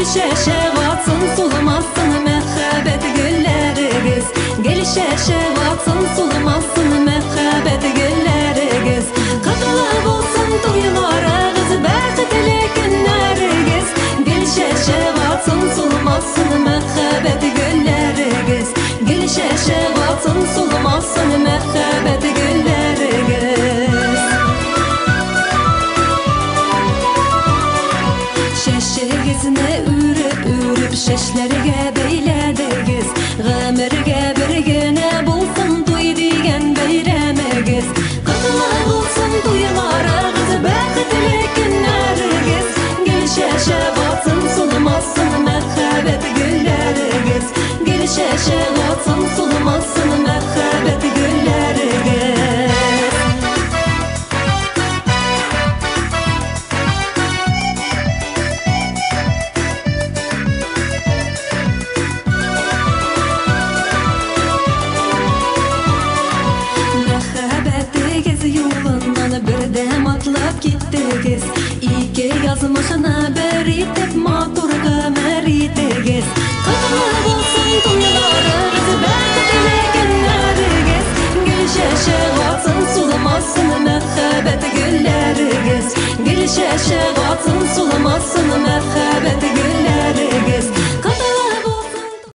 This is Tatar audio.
чәчәк атсын, сулмасын мәхәббәт гөлләрегез. Гел чәчәк атсын, сулмасын мәхәббәт гөлләрегез. Котлы булсын туйларыгыз, бәхетле көннәрегез. Гел чәчәк атсын, сулмасын мәхәббәт гөлләрегез. Гел чәчәк атсын, сулмасын мәхәббәт гөлләрегез. Чәчегезне үреп-үреп чәчләргә бәйләдегез. Гомергә бер генә булсын туй дигән бәйрәмегез. Котлы булсын туйларыгыз, бәхетле көннәрегез. Гел чәчәк атсын, сулмасын мәхәббәт гөлләрегез. Гел чәчәк атсын, сулмасын мәхәббәт гөлләрегез. Мәхәббәтегез юлыннан бердәм атлап киттегез. Ике язмышны бер итеп матур гомер итегез. Котлы булсын туйларыгыз, бәхетле көннәрегез. Гел чәчәк атсын, сулмасын мәхәббәт гөлләрегез. Гел чәчәк атсын, сулмасын